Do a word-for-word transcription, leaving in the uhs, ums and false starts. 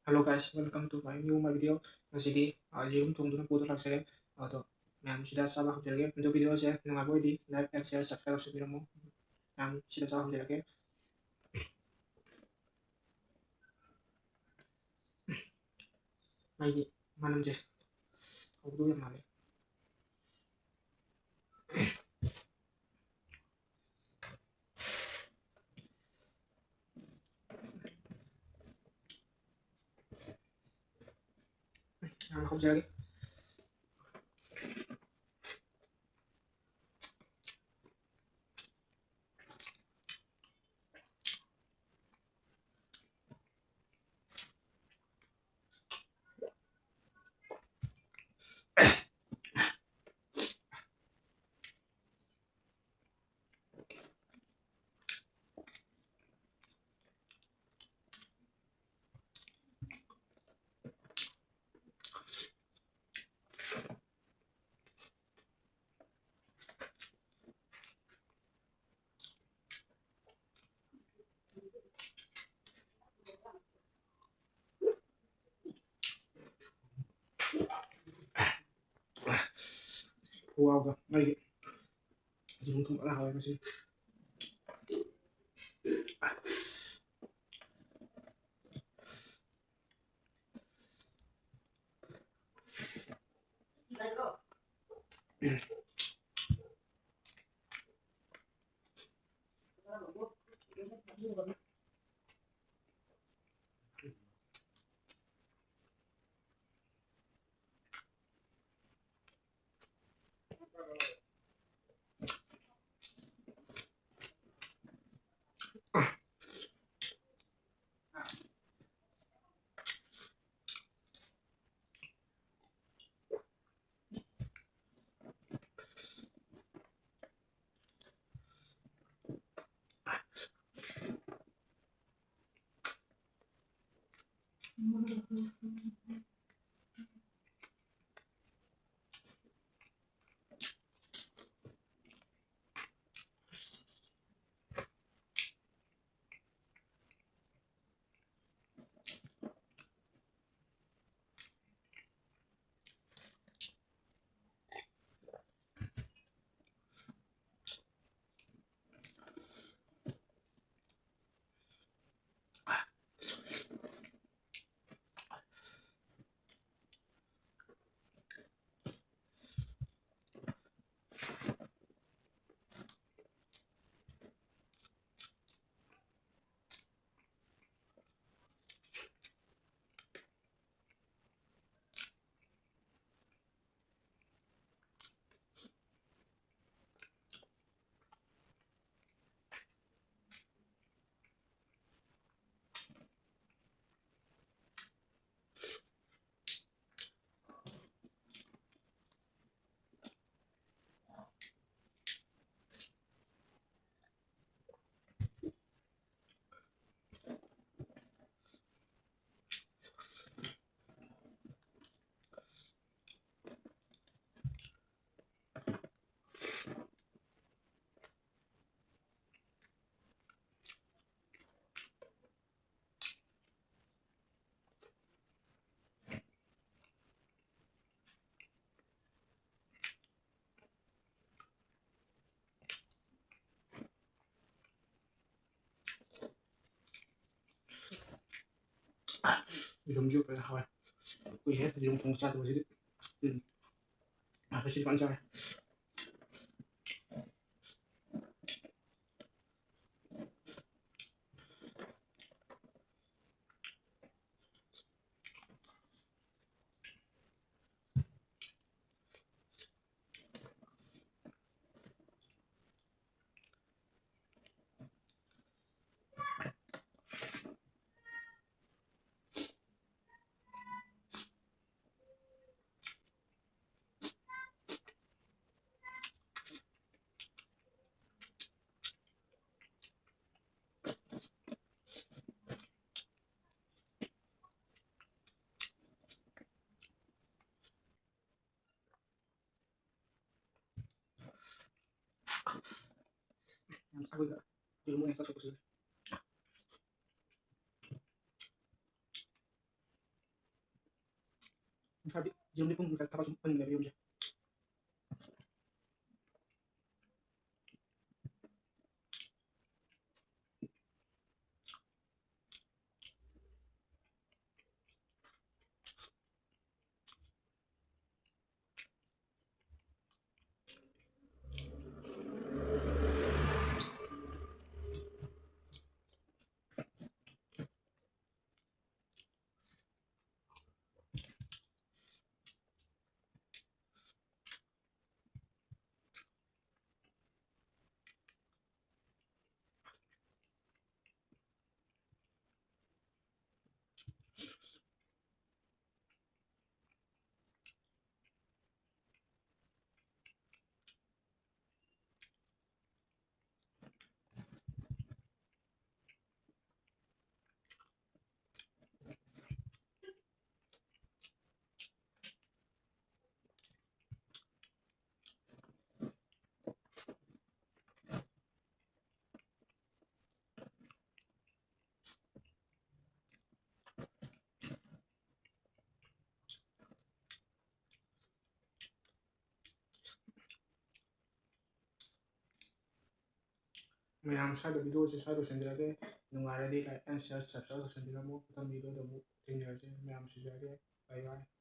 Hello guys, welcome to my new my video. ꯉꯁꯤꯗꯤ, ꯑ, ꯌꯦꯔꯨꯝ ꯊꯣꯡꯗꯨꯅ ꯄꯨꯗꯨꯅ ꯂꯥꯛꯆꯔꯦ꯫ ꯑꯗꯣ ꯃꯌꯥꯝꯁꯤꯗ ꯆꯥꯕ ꯍꯧꯖꯔꯒꯦ꯫ ꯑꯗꯣ video ꯁꯦ ꯅꯨꯡꯉꯥꯏꯕ ꯑꯣꯏꯗꯤ like, and share, subscribe ꯇꯧꯁꯤꯟꯕꯤꯔꯝꯃꯣ꯫ ꯃꯌꯥꯝ ꯁꯤꯗ ꯆꯥꯕ ꯍꯧꯖꯔꯒꯦ꯫ ꯃꯩꯒꯤ ꯃꯅꯝꯁꯦ ꯍꯧꯗꯧ ꯌꯥꯝ ꯃꯥꯜꯂꯦ꯫ ꯌꯥꯝ ꯍꯧꯖꯔꯒꯦ꯫ ꯈꯨꯍꯥꯎꯗꯣ ꯑꯩꯒꯤ ꯌꯦꯔꯨꯝ ꯊꯣꯡꯕꯅ ꯍꯥꯎꯋꯦ ꯉꯁꯤ꯫ ꯌꯦꯔꯨꯝꯁꯨ ꯐꯖꯅ ꯍꯥꯎꯋꯦ꯫ ꯀꯨꯏꯔꯦ ꯌꯦꯔꯨꯝ ꯊꯣꯡꯕ ꯆꯥꯗꯕꯁꯤꯗꯤ꯫ ꯎꯝ꯫ ꯉꯁꯤꯗꯤ ꯐꯖꯅ ꯆꯥꯔꯦ꯫ ꯌꯥꯝ ꯆꯥꯛꯄꯤꯕ꯫ ꯌꯦꯔꯨꯝ ꯑꯣꯏꯅ ꯆꯥꯊꯣꯛꯄꯁꯤꯗ꯫ ꯉꯁꯥꯏꯗꯤ ꯌꯦꯔꯨꯝꯗꯤ ꯄꯨꯡ ꯊꯕꯛ ꯁꯨꯝ ꯐꯪꯉꯤꯅꯦꯕ ꯌꯦꯔꯨꯝꯁꯦ꯫ ꯃꯌꯥꯝ ꯁ꯭ꯋꯥꯏꯗ video ꯁꯦ ꯁ꯭ꯋꯥꯏꯗ ꯂꯣꯏꯁꯤꯟꯖꯔꯒꯦ꯫ ꯅꯨꯡꯉꯥꯏꯔꯗꯤ like and share, subscribe ꯇꯧꯁꯟꯕꯤꯔꯝꯃꯣ꯫ ꯃꯊꯪ video ꯗ ꯑꯃꯨꯛ ꯊꯦꯡꯅꯔꯁꯤ꯫ ꯃꯌꯥꯝ ꯁꯤꯟꯖꯔꯒꯦ꯫ Bye bye꯫